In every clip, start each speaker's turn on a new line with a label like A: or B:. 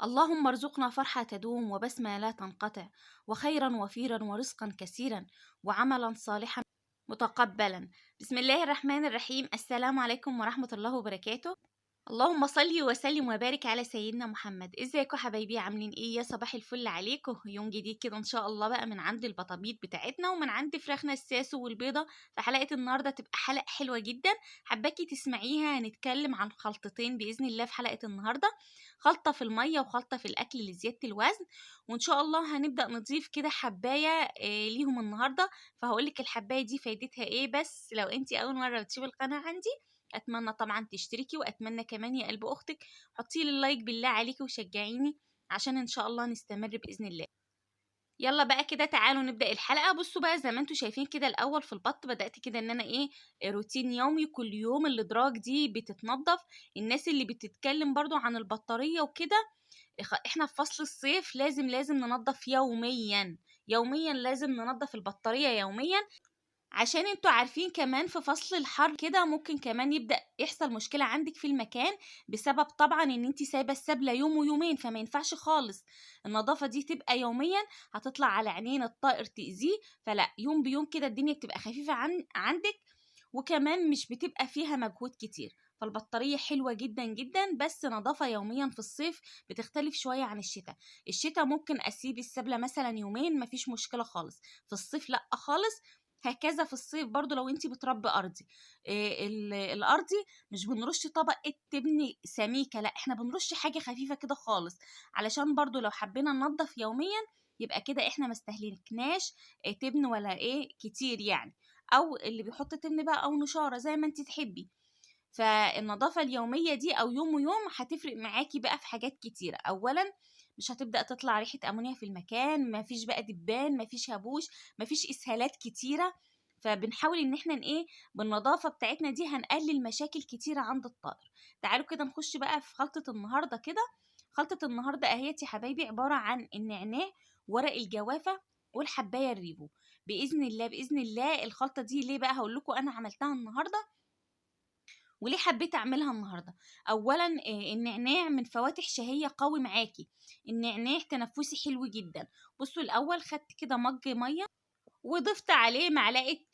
A: اللهم ارزقنا فرحة تدوم وبسمة لا تنقطع، وخيرا وفيرا ورزقا كثيرا، وعملا صالحا متقبلا. بسم الله الرحمن الرحيم. السلام عليكم ورحمة الله وبركاته. اللهم صل وسلم وبارك على سيدنا محمد. ازيكم حبايبي، عاملين ايه؟ يا صباح الفل عليكم. يوم جديد كده ان شاء الله بقى من عند البطابيط بتاعتنا ومن عند فراخنا الساسو والبيضة. فحلقه النهارده تبقى حلقة حلوة جدا، حباكي تسمعيها. هنتكلم عن خلطتين باذن الله في حلقة النهارده، خلطه في المية وخلطه في الاكل لزيادة الوزن، وان شاء الله هنبدا نضيف كده حبايه ليهم النهارده. فهقولك الحبايه دي فايدتها ايه. بس لو انت اول مرة بتشوفي القناة عندي اتمنى طبعا تشتركي، واتمنى كمان يا قلب اختك حطي لي ال like بالله عليكي وشجعيني عشان ان شاء الله نستمر باذن الله. يلا بقى كده تعالوا نبدا الحلقة. بصوا بقى زي ما انتم شايفين كده، الاول في البط بدات كده ان انا ايه، روتين يومي كل يوم الادراج دي بتتنضف. الناس اللي بتتكلم برضو عن البطارية وكده، احنا في فصل الصيف لازم ننضف يوميا، يوميا لازم ننضف البطارية يوميا، عشان انتوا عارفين كمان في فصل الحر كده ممكن كمان يبدأ يحصل مشكلة عندك في المكان، بسبب طبعا ان انت سايبة السبلة يوم ويومين، فما ينفعش خالص النظافة دي تبقى يوميا، هتطلع على عينين الطائر تأذيه. فلا، يوم بيوم كده الدنيا بتبقى خفيفة عندك، وكمان مش بتبقى فيها مجهود كتير. فالبطارية حلوة جدا جدا، بس نظافة يوميا في الصيف بتختلف شوية عن الشتاء. الشتاء ممكن اسيب السبلة مثلا يومين مفيش مشكلة خالص، في الصيف لا خالص. هكذا في الصيف برضو لو انتي بتربي ارضي، الارضي مش بنرش طبقة تبني سميكة، لا احنا بنرش حاجة خفيفة كده خالص، علشان برضو لو حبينا ننظف يوميا يبقى كده احنا ما استهلكناش تبن ولا ايه كتير يعني، او اللي بيحط تبن بقى او نشارة زي ما انتي تحبي. فالنظافة اليومية دي او يوم ويوم هتفرق معاكي بقى في حاجات كتيرة. اولا مش هتبدأ تطلع ريحة أمونيا في المكان، مفيش بقى دبان، مفيش هبوش، مفيش إسهالات كتيرة. فبنحاول إن إحنا إيه بالنظافة بتاعتنا دي هنقلل مشاكل كتيرة عند الطائر. تعالوا كده نخش بقى في خلطة النهاردة كده. خلطة النهاردة أهيت يا حبايبي عبارة عن النعناع، ورق الجوافة، والحباية الريفو. بإذن الله بإذن الله الخلطة دي ليه بقى هقول لكم أنا عملتها النهاردة وليه حبيت اعملها النهارده. اولا النعناع من فواتح شهية قوي معاكي، النعناع تنفسي حلو جدا. بصوا الاول خدت كده مج مية وضفت عليه معلقه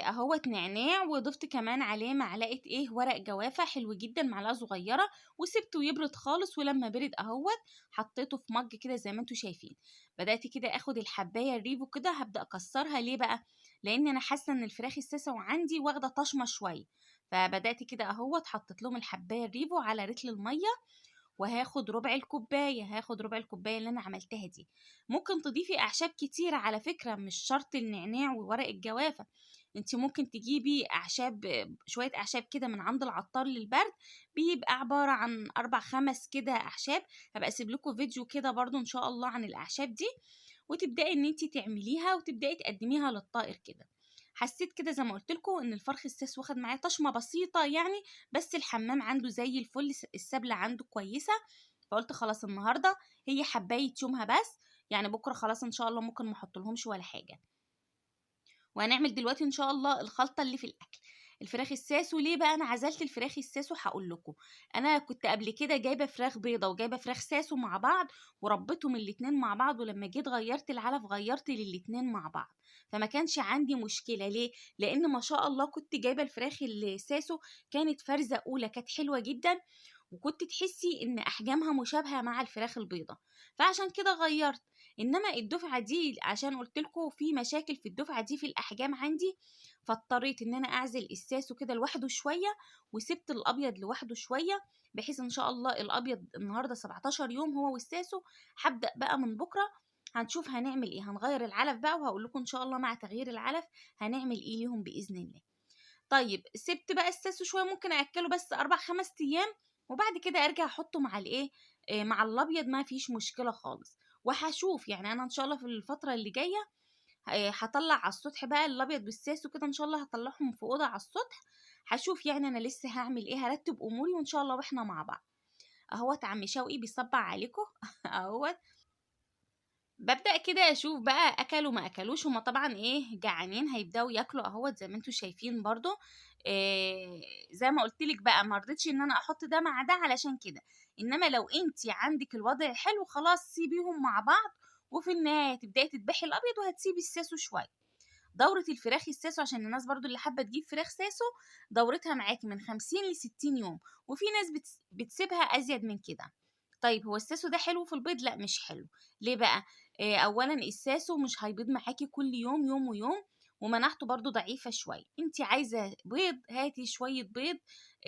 A: اهوت نعناع، وضفت كمان عليه معلقه ايه ورق جوافه حلو جدا، معلقه صغيرة، وسبته يبرد خالص. ولما برد اهوت حطيته في مج كده زي ما انتم شايفين. بدات كده اخد الحبايه الريفو كده هبدا اكسرها. ليه بقى؟ لان انا حاسه ان الفراخ الساسه وعندي واخده طشمه شوية، فبدات كده اهوت حطيت لهم الحبايه الريفو على رتل المية، وهاخد ربع الكوباية، هاخد ربع الكوباية اللي انا عملتها دي. ممكن تضيفي اعشاب كتير على فكرة، مش شرط النعناع وورق الجوافه، انت ممكن تجيبي اعشاب، شوية اعشاب كده من عند العطار للبرد، بيبقى عبارة عن 4-5 كده اعشاب. هبقى اسيب لكم فيديو كده برضو ان شاء الله عن الاعشاب دي، وتبداي ان انت تعمليها وتبداي تقدميها للطائر كده. حسيت كده زي ما قلت لكم ان الفرخ الساس واخد معايا طشمه بسيطة يعني، بس الحمام عنده زي الفل، السبله عنده كويسة، فقلت خلاص النهارده هي حبايه يومها بس، يعني بكره خلاص ان شاء الله ممكن ما احط لهمش ولا حاجة. وهنعمل دلوقتي ان شاء الله الخلطة اللي في الاكل الفراخ الساسو. ليه بقى انا عزلت الفراخ الساسو؟ هقول لكم. انا كنت قبل كده جايبه فراخ بيضة وجايبه فراخ ساسو مع بعض، وربيتهم الاتنين مع بعض، ولما جيت غيرت العلف غيرت للاتنين مع بعض، فما كانش عندي مشكلة. ليه؟ لان ما شاء الله كنت جايبه الفراخ الساسو كانت فرزه اولى، كانت حلوة جدا، وكنت تحسي ان احجامها مشابهة مع الفراخ البيضة، فعشان كده غيرت. انما الدفعة دي عشان قلت لكم في مشاكل في الدفعة دي في الاحجام عندي، فاضطريت ان انا اعزل الساسو كده لوحده شوية، وسبت الابيض لوحده شوية، بحيث ان شاء الله الابيض النهارده 17 يوم هو والساسو. هبدا بقى من بكره هنشوف هنعمل ايه، هنغير العلف بقى، وهقول لكم ان شاء الله مع تغيير العلف هنعمل ايه ليهم باذن الله. طيب سبت بقى الساسو شوية، ممكن اكله بس 4-5 ايام، وبعد كده ارجع احطه مع الايه، مع الابيض، ما فيش مشكلة خالص. وهشوف يعني انا ان شاء الله في الفترة اللي جاية هطلع على السطح بقى الابيض والساسو كده ان شاء الله، هطلعهم في اوضة على السطح، هشوف يعني انا لسه هعمل ايه، هرتب اموري وان شاء الله واحنا مع بعض. اهوت عم شوقي بيصبع عليكم اهوت. بابدأ كده أشوف بقى أكلوا ما أكلوش، هُم طبعًا إيه جعانين هيبدأوا ياكلوا أهوّة زي ما أنتم شايفين برضه. آآ زي ما قُلت لِك بقى ما رضيتش إن أنا أحط ده مع ده علشان كده، إنما لو أنتِ عندِك الوضع حلو خلاص سيبيهم مع بعض، وفي النهاية تبدئي تدبحي الأبيض وهتسيبي الساسو شوية. دورة الفراخ الساسو عشان الناس برضه اللي حابة تجيب فراخ ساسو، دورتها معاكِ من 50 ل60 يوم، وفي ناس بتسيبها أزيد من كده. طيب هو الساسو ده حلو في البيض؟ لأ مش حلو. ليه بقى؟ أولًا الساسو مش هيبيض معاكِ كل يوم، يوم ويوم، ومناعته برضه ضعيفة شوية. أنتِ عايزة بيض هاتي شوية بيض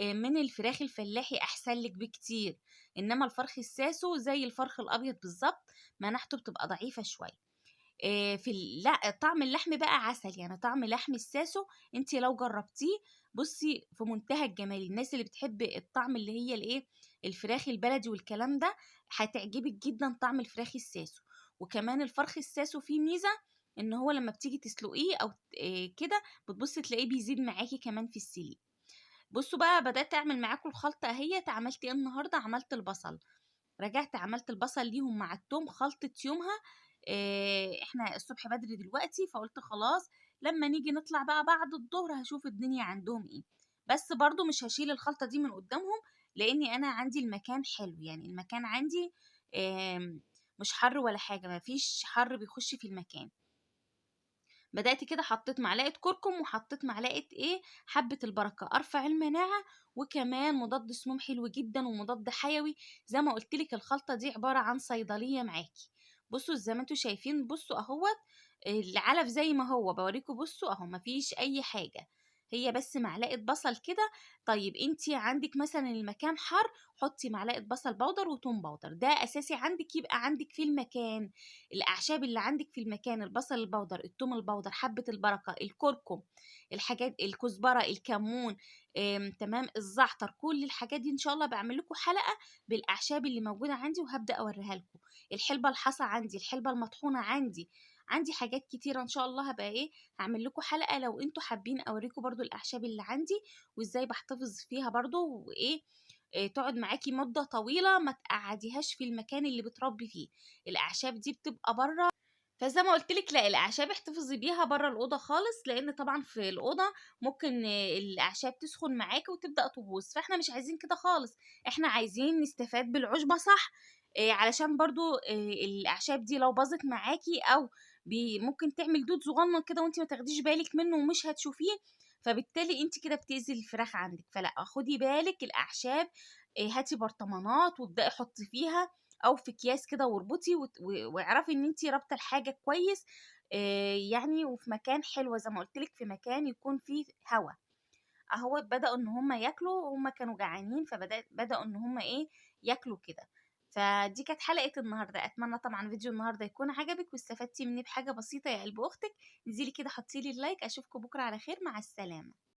A: من الفراخ الفلاحي أحسن لِك بكتير، إنما الفرخ الساسو زي الفرخ الأبيض بالضبط، مناعته بتبقى ضعيفة شوية. في لأ طعم اللحم بقى عسل، يعني طعم لحم الساسو أنتِ لو جربتيه بُصّي في منتهى الجمال. الناس اللي بتحب الطعم اللي هي الإيه، الفراخ البلدي والكلام ده، هتعجبِك جدًا طعم الفراخ الساسو. وكمان الفرخ الساسو فيه ميزة إن هو لمّا بتيجي تسلقيه أو كده بتبُصّي تلاقيه بيزيد معاكِ كمان في السليق. بُصّوا بقى بدأت أعمل معاكم الخلطة أهيّة. عملت إيه النهارده؟ عملت البصل، رجعت عملت البصل ليهم مع التوم خلطة يومها. إحنا الصبح بدري دلوقتي، فقُلت خلاص لمّا نيجي نطلع بقى بعد الضهر هاشوف الدنيا عندهم إيه، بس برضه مش هاشيل الخلطة دي من قدامهم، لإني أنا عندي المكان حلو، يعني المكان عندي مش حر ولا حاجة، ما فيش حر بيخش في المكان. بدأت كده حطيت معلقة كركم وحطيت معلقة إيه حبة البركة، أرفع المناعة، وكمان مضاد سموم حلو جدا ومضاد حيوي. زي ما قلت لك الخلطة دي عبارة عن صيدلية معاكي. بصوا زي ما انتوا شايفين، بصوا اهوت العلف زي ما هو بوريكم، بصوا اهو مفيش اي حاجة، هي بس معلقة بصل كده. طيب انتي عندك مثلا المكان حر، حطي معلقة بصل بودر وتوم بودر، ده اساسي عندك، يبقى عندك في المكان الاعشاب اللي عندك في المكان، البصل البودر، التوم البودر، حبة البركة، الكركم، الحاجات، الكزبرة، الكمون، تمام، الزعتر، كل الحاجات دي ان شاء الله بعمل لكم حلقة بالاعشاب اللي موجودة عندي وهبدأ اوريها لكم. الحلبة الحصى عندي، الحلبة المطحونة عندي، عندي حاجات كتيرة ان شاء الله هبقى ايه هعمل لكم حلقة لو انتوا حابين اوريكم برضو الاعشاب اللي عندي وازاي بحتفظ فيها برضو، وايه تقعد معاكي مدة طويلة، ما تقعديهاش في المكان اللي بتربي فيه، الاعشاب دي بتبقى بره. فزي ما قلت لك لا، الاعشاب احتفظي بيها بره الاوضه خالص، لان طبعا في الاوضه ممكن الاعشاب تسخن معاكي وتبدا تبوظ، فاحنا مش عايزين كده خالص، احنا عايزين نستفاد بالعشبه صح، علشان برضو الاعشاب دي لو باظت معاكي او ممكن تعمل دود صغنن كده وانت ما تاخديش بالك منه ومش هتشوفيه، فبالتالي انت كده بتأذي الفراخ عندك. فلا خدي بالك، الاعشاب هاتي برطمانات وابدأي حطي فيها او في اكياس كده واربطي واعرفي ان انت رابطه الحاجه كويس، يعني وفي مكان حلو زي ما قلت لك، في مكان يكون فيه هوا. اهوت بدأوا ان هم ياكلوا، هم كانوا جعانين فبدأوا ان هم ايه ياكلوا كده. فدي كانت حلقة النهاردة، أتمنى طبعا فيديو النهاردة يكون عجبك واستفدتي مني بحاجة بسيطة يا قلب أختك. انزلي كده حطيلي ال like، أشوفكم بكرة على خير، مع السلامة.